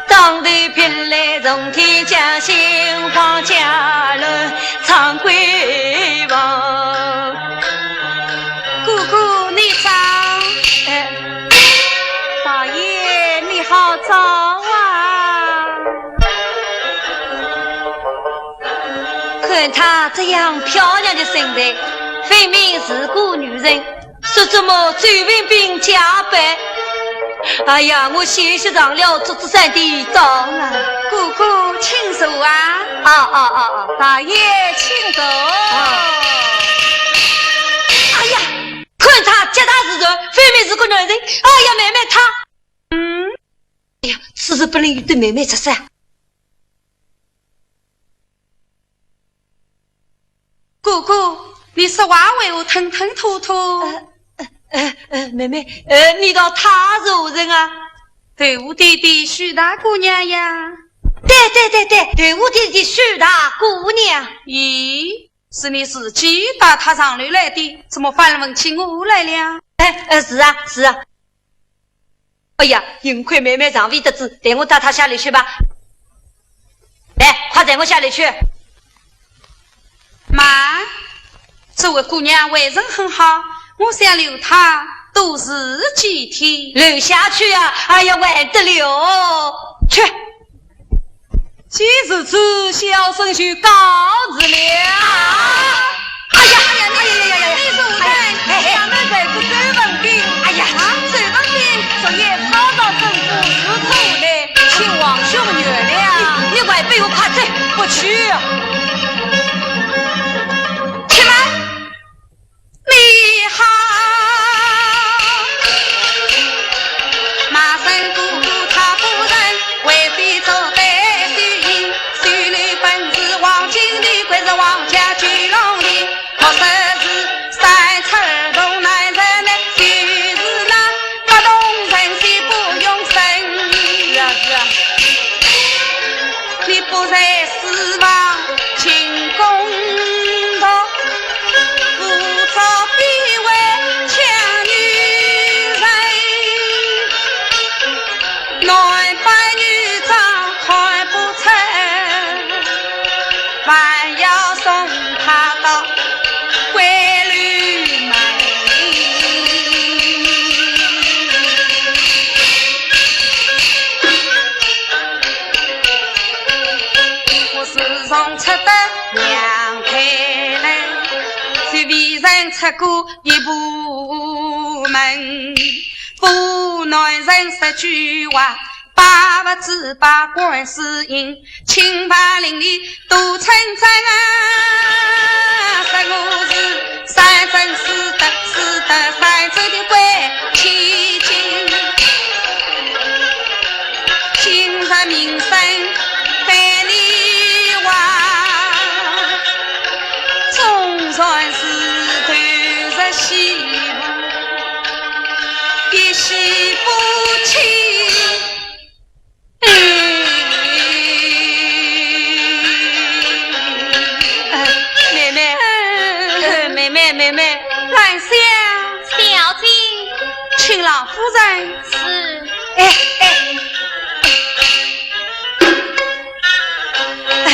当头劈来从天降，心慌家乱唱闺房。哥哥，你早。哎，大爷，你好早啊！看她这样漂亮的身材，分明是个女人。 说什么周文宾假扮？哎呀，我险些上了祝枝山的当啊！哥哥，请坐啊。啊啊啊啊！大爷，请坐。啊。哎呀，看他脚踏实地，分明是个男人。哎呀，妹妹她……嗯？哎呀，此事不能与对妹妹说啊。 哥哥，你说话为何吞吞吐吐？呃，呃，呃，呃，妹妹，呃，你道她是何人啊？豆腐店的许大姑娘呀。对，对，对，对，豆腐店的许大姑娘。咦，是你自己带她上楼来的，怎么反问起我来了？哎，呃，是啊，是啊。 哎呀，幸亏妹妹尚未得知，待我带她下楼去吧。来，快带我下楼去。慢，这位姑娘为人很好，我想留她多住几天。留下去啊？哎呀，还得了？去。 既如此，小生就告辞了。哎呀，哎呀，哎呀，哎呀，哎呀，你说看，哎，哎，咱们这个周文宾，哎呀，啊，周文宾昨夜吵到政府，如何呢？请王兄原谅。你，你快陪我快走。不去啊。且慢。 你好。是啊，是啊。 我自从出得娘胎来，就未曾出过一步门。不，男人说句话，百不知百观世音，清白伶俐多称赞啊！说我是三生四德，四德三生的贵千金。 今日名声被你坏，总算是投入西府，一西府妻。哎，妹妹，哎，妹妹，妹妹。兰香。小姐。请老夫人。 是。哎，哎。哎，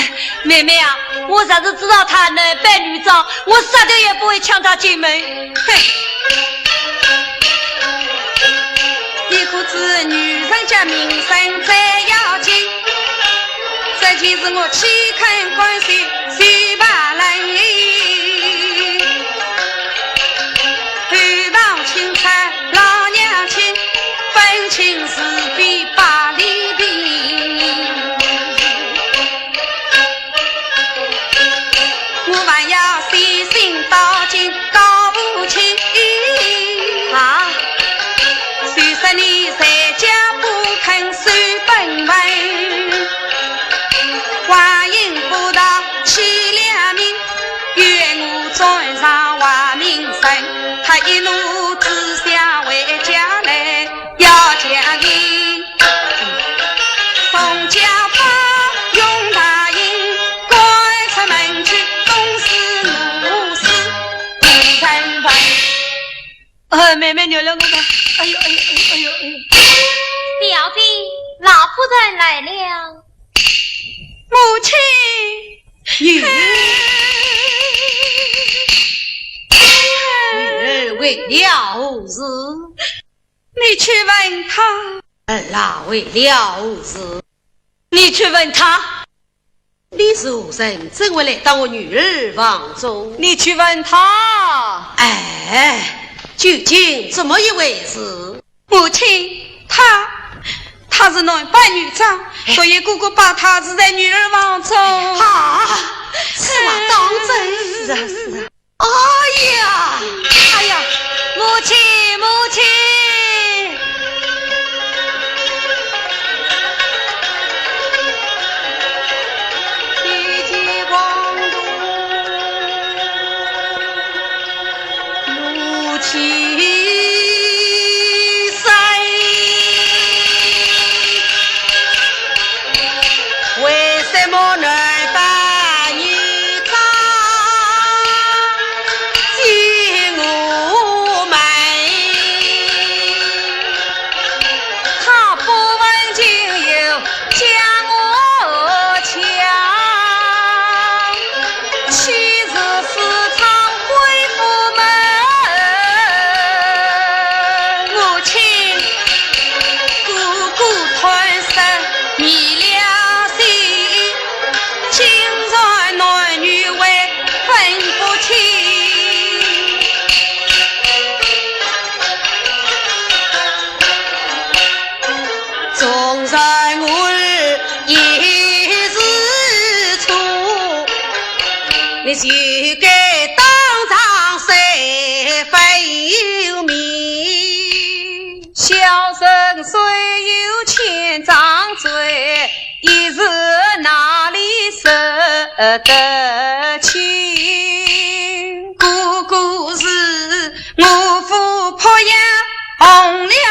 妹妹啊，我若是知道他男扮女装，我杀头也不会抢他进门。哼。你可知女人家名声最要紧，这件事我岂肯甘心？ 谁把来？头旁清采老娘亲，分清是非百里兵。哎，妹妹饶了我吧。哎呦，哎呦，哎呦，哎呦，哎呦。表弟，老夫人来了。母亲。女儿，女儿为了何事？你去问她。儿啊，为了何事？你去问她。 你是何人，怎会来到我女儿房中？你去问她。哎，究竟怎么一回事？母亲，她，她是男扮女装，哎。所以哥哥把她置在女儿房中。啊，此话当真？是啊，是啊。 哎呀，哎呀，母亲，母亲！母亲。 小生虽有千张嘴，一字哪里说得清？哥哥是我父，濮阳红娘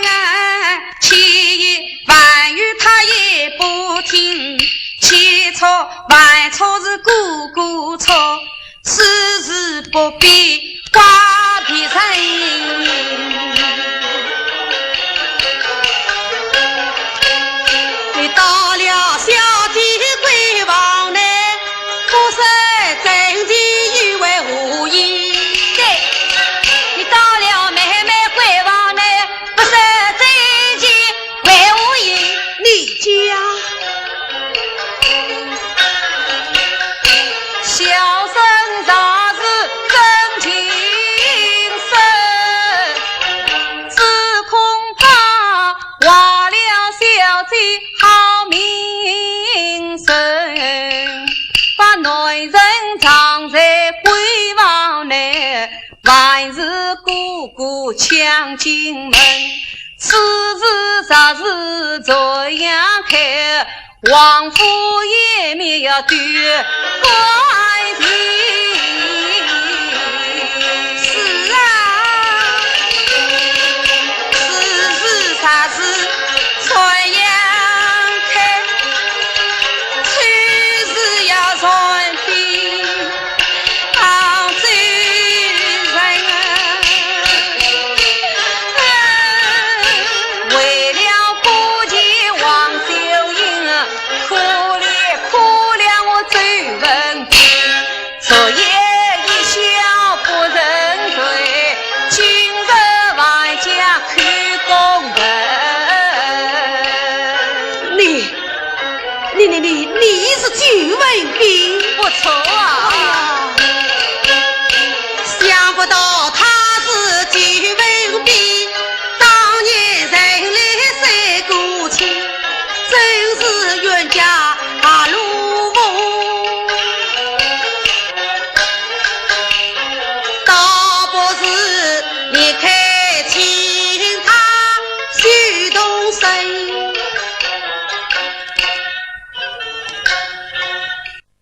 啊，千言万语他也不听，千错万错是哥哥错， 此事不必怪别人。你到了小姐闺房内，不说真情又为何意？对，你到了妹妹闺房内，不说真情为何意？你讲。 小生若是真情说，只恐怕坏了小姐好名声。把男人藏在闺房内，万事哥哥抢进门。 此事若是传扬开，王府颜面要丢光光。是啊，此事若是传扬开， 你，你，你，你，你是周文宾？不错啊。哎呀，想不到他是周文宾，当年人来赛过亲，真是冤家路。 倒不如你看清他许东升。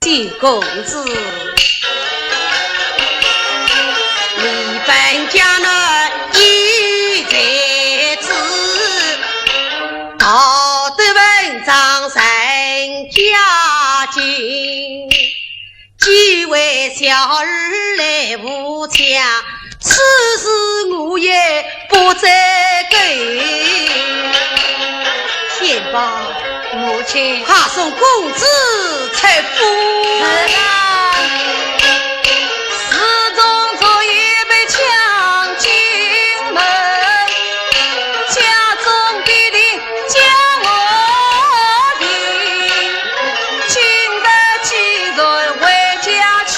周公子，你本将来有才子，道德文章成家境。 既为小儿来扶墙，此事我也不再改。天豹，母亲。快送公子出府。是啊。自从昨夜被抢进门，家中必定 将我定。今日既然回家去，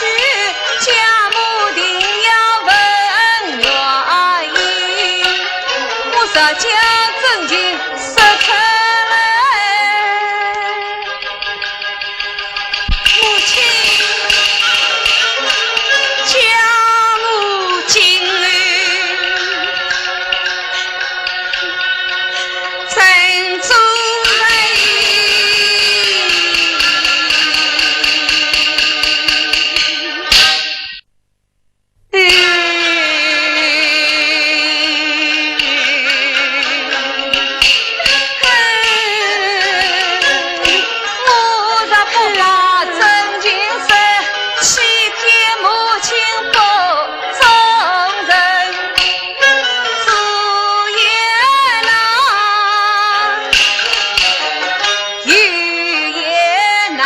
家母定要问原因。我若将真情说出来， 母亲，家母今日怎做人？ 我若不把真情说，欺骗母亲不做人。自言难，语言难，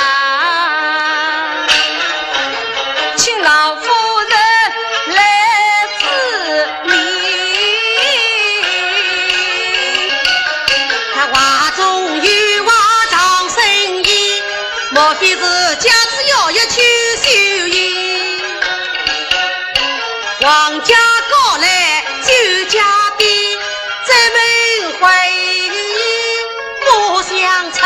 请老夫人 来之礼。他话中有话藏深意，莫非是家主要要求修医？皇家高来酒家店，这门会不相催。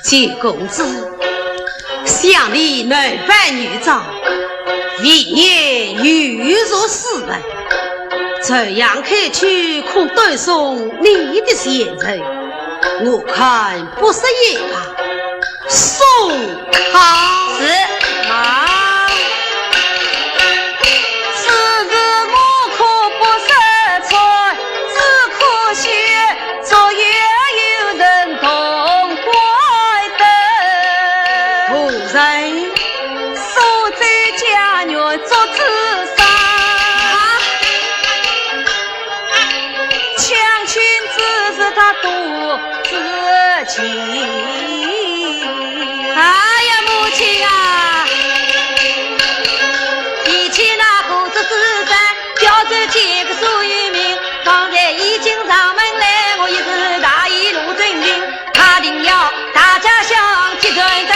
九公子，想你男扮女装，未免有辱斯文，这样看去恐断送你的前程，我看不说也罢。送 好。是。啊。此事我可不说出，只可惜昨夜有人动拐灯。何人？苏州解元祝枝山。啊。 抢亲之事他都知情。哎呀，母亲啊！提起那个祝枝山，调转几个苏有名，方才已经上门来，我一时大意弄真情，他定要大家相结团圆，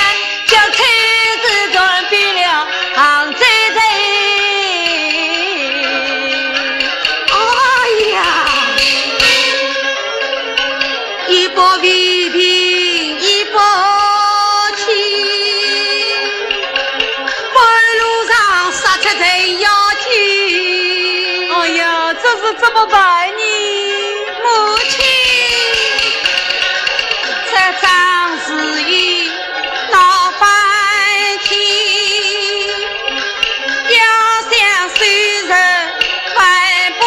叫妻子转变了杭州人。 哎呀，一把未平一把起，半路上杀出程咬金。哎呀，这是怎么办呢？母亲，这桩事已 闹翻天，要想收拾还不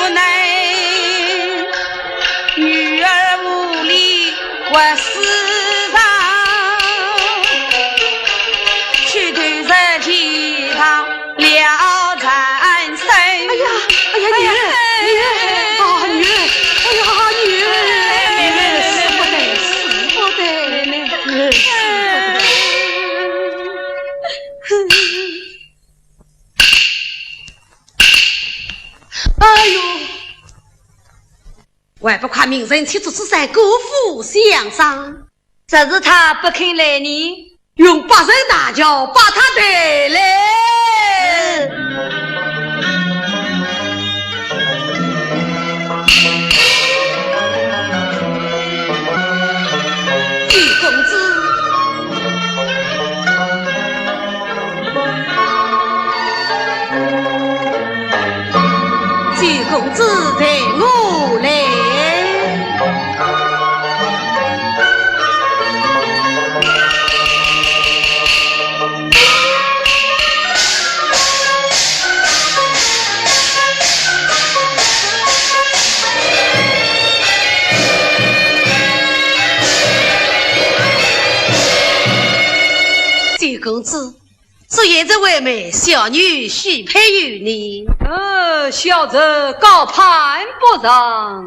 能，女儿无力活世上，去投入天堂 了残生。哎呀，哎呀，女儿，哎呀，女儿，啊，女儿，哎，女儿，死不得，死不得，女儿，死不得。哎呦，还不快命人请祝枝山过府相商？ 若是他不肯来呢？用八人大轿把他抬来。九公子， 九公子，随我来。九公子，祝贤侄为媒，小女许配于你。呃，小侄高攀不上。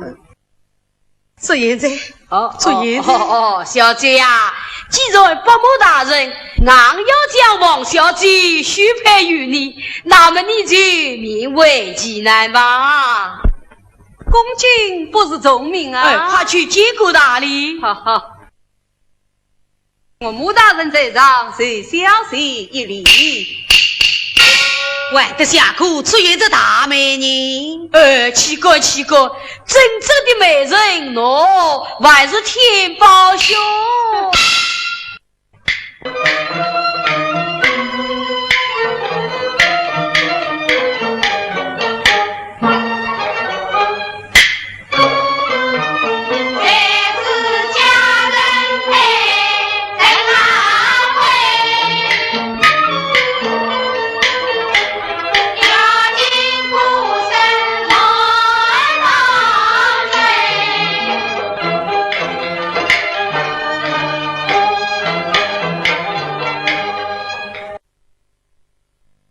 祝贤侄，哦，祝贤侄。哦，哦，哦，小姐呀，既然伯母大人硬要将王小姐许配于你，那么你就勉为其难吧。恭敬不如从命啊。哎，快去见过大礼。好，好。 岳母大人在上，受小婿一礼。还得谢过祝贤侄大媒人。呃，岂敢，岂敢，真正的媒人喏，还是天豹兄。